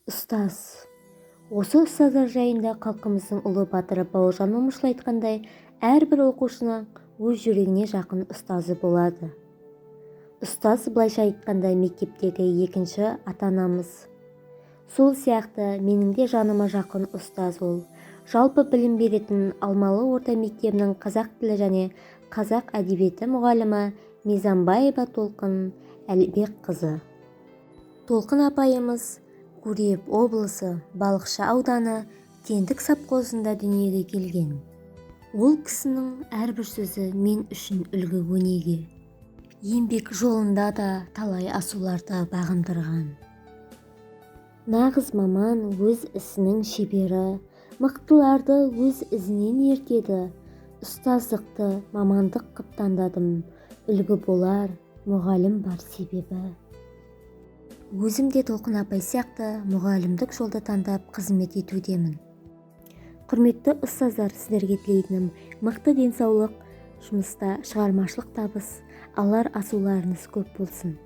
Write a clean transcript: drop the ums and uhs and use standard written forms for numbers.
Ұстаз. Осы ұстаздар жайында халқымыздың ұлы батыры Бауыржан Момышұлы айтқандай, әрбір оқушының өз жүрегіне жақын ұстазы болады. Ұстаз, былайша айтқанда, мектептегі екінші ата-анамыз. Сол сияқты менің де жаныма жақын ұстаз ол жалпы білім беретін Алмалы орта мектебінің қазақ тілі және қазақ әдебиеті мұғалімі Мизамбаева Толқын Әлібекқызы. Толқын апайымыз Гурьев облысы, Балықшы ауданы, Кендік совхозында дүниеге келген. Ол кісінің әрбір сөзі мен үшін үлгі өнеге. Еңбек жолында да талай асуларды бағындырған. Нағыз маман, өз ісінің шебері, мықтыларды өз ізінен ертеді. Ұстаздықты мамандық қып таңдадым, үлгі болар мұғалім бар себебі. Өзім де Толқын апай сияқты мұғалімдік жолды таңдап, қызмет етудемін. Құрметті ұстаздар, сіздерге тілейтінім мықты денсаулық, жұмыста шығармашылық табыс, алар асуларыңыз көп болсын.